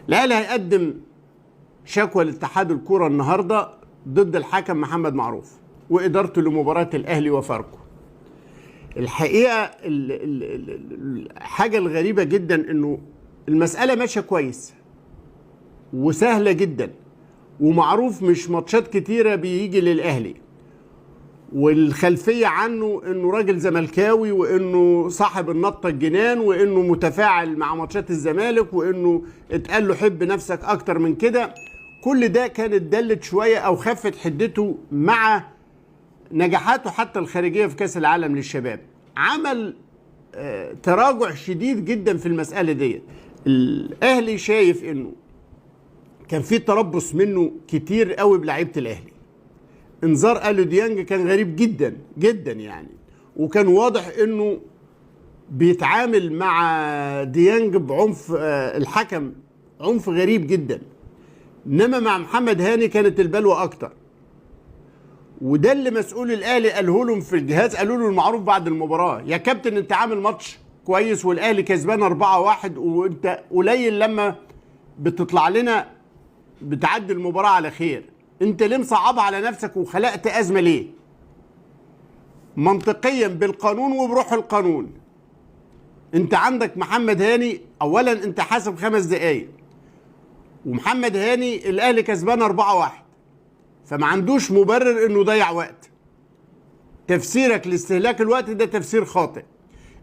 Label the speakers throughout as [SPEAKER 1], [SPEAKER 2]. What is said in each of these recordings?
[SPEAKER 1] الاهلي هيقدم شكوى لاتحاد الكورة النهارده ضد الحكم محمد معروف وادارته لمباراة الاهلي وفاركو. الحقيقة الحاجة الغريبة جدا انه المسالة ماشية كويس وسهلة جدا، ومعروف مش ماتشات كتيرة بيجي للاهلي، والخلفيه عنه انه راجل زملكاوي وانه صاحب النطه الجنان وانه متفاعل مع ماتشات الزمالك وانه اتقال له حب نفسك اكتر من كده. كل ده كانت دلت شوية او خفت حدته مع نجاحاته حتى الخارجية في كاس العالم للشباب. عمل تراجع شديد جدا في المسالة ديت. الاهلي شايف انه كان في تربص منه كتير قوي بلعيبه الاهلي. انذار اليو ديانج كان غريب جدا جدا يعني، وكان واضح انه بيتعامل مع ديانج بعنف، الحكم عنف غريب جدا. انما مع محمد هاني كانت البلوى اكتر، وده اللي مسؤول الاهلي قاله لهم في الجهاز، قالوا له المعروف بعد المباراة: يا كابتن انت عامل ماتش كويس والاهلي كسبان 4-1 وانت قليل لما بتطلع لنا بتعدي المباراة على خير، انت ليه مصعبها على نفسك وخلقت ازمة ليه؟ منطقيا بالقانون وبروح القانون. انت عندك محمد هاني، اولا انت حاسب 5 دقايق، ومحمد هاني الاهلي كسبان 4-1، فما عندوش مبرر انه ضيع وقت. تفسيرك لاستهلاك الوقت ده تفسير خاطئ.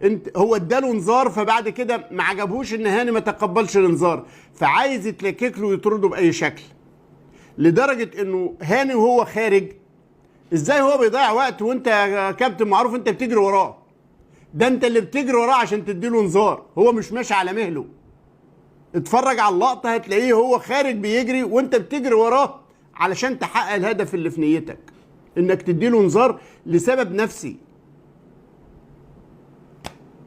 [SPEAKER 1] انت هو اداله انذار، فبعد كده ما عجبهوش ان هاني ما تقبلش الانذار، فعايز يتلكك له ويطرده باي شكل، لدرجة انه هاني وهو خارج ازاي هو بيضيع وقت وانت يا كابتن معروف انت بتجري وراه؟ ده انت اللي بتجري وراه عشان تديله انذار، هو مش ماشي على مهله. اتفرج على اللقطة هتلاقيه هو خارج بيجري وانت بتجري وراه علشان تحقق الهدف اللي في نيتك، انك تديله انذار لسبب نفسي.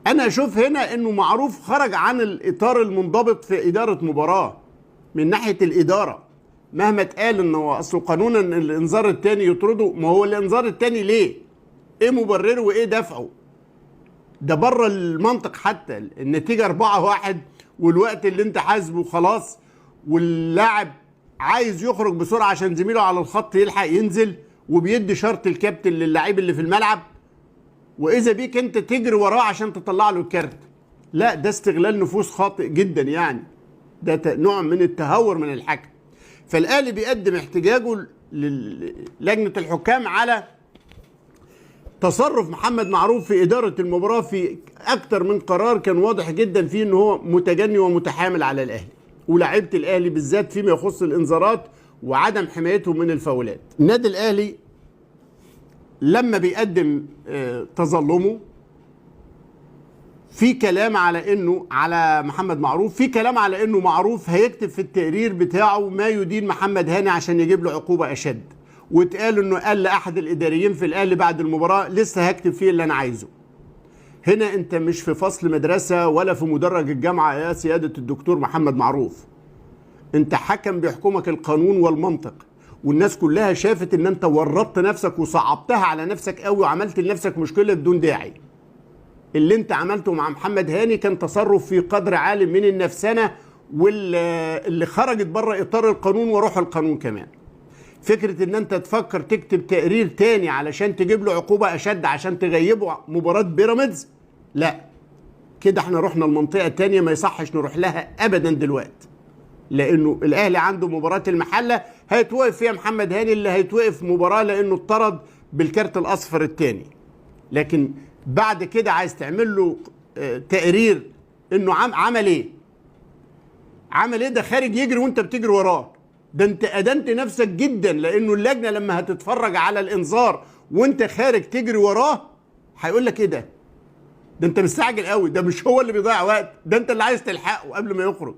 [SPEAKER 1] انا اشوف هنا انه معروف خرج عن الاطار المنضبط في ادارة مباراة من ناحية الادارة. مهما اتقال انه اصله قانونا الانذار الثاني يطرده، ما هو الانذار الثاني ليه؟ ايه مبررة وايه دفعه؟ ده بره المنطق. حتى النتيجة 4-1 والوقت اللي انت حاسبه خلاص، واللاعب عايز يخرج بسرعة عشان زميله على الخط يلحق ينزل، وبيدي شرط الكابتن للاعيب اللي في الملعب، واذا بيك انت تجري وراه عشان تطلع له الكارت. لا، ده استغلال نفوذ خاطئ جدا يعني، ده نوع من التهور من الحكم. فالاهلي بيقدم احتجاجه للجنة الحكام على تصرف محمد معروف في ادارة المباراة في اكتر من قرار كان واضح جدا فيه ان هو متجني ومتحامل على الاهلي ولاعيبه الاهلي بالذات فيما يخص الانذارات وعدم حمايتهم من الفاولات. النادي الاهلي لما بيقدم تظلمه في كلام على انه على محمد معروف، في كلام على انه معروف هيكتب في التقرير بتاعه ما يدين محمد هاني عشان يجيب له عقوبه اشد، واتقال انه قال لاحد الاداريين في الاهلي بعد المباراة لسه هكتب فيه اللي انا عايزه. هنا انت مش في فصل مدرسه ولا في مدرج الجامعة يا سيادة الدكتور محمد معروف، انت حكم بيحكمك القانون والمنطق، والناس كلها شافت ان انت ورطت نفسك وصعبتها على نفسك قوي وعملت لنفسك مشكلة بدون داعي. اللي انت عملته مع محمد هاني كان تصرف في قدر عالي من النفسنه واللي خرجت بره اطار القانون وروح القانون كمان. فكرة ان انت تفكر تكتب تقرير تاني علشان تجيب له عقوبه اشد عشان تغيبه مباراة بيراميدز، لا كده احنا رحنا المنطقة التانية ما يصحش نروح لها ابدا دلوقتي، لانه الاهلي عنده مباراة المحلة هيتوقف فيها محمد هاني اللي هيتوقف مباراة لانه اتطرد بالكارت الاصفر التاني. لكن بعد كده عايز تعمل له تقرير انه عمل ايه؟ عمل ايه؟ ده خارج يجري وانت بتجري وراه. ده انت ادنت نفسك جدا، لانه اللجنة لما هتتفرج على الانذار وانت خارج تجري وراه هيقول لك ايه ده؟ ده انت مستعجل قوي، ده مش هو اللي بيضيع وقت، ده انت اللي عايز تلحقه قبل ما يخرج.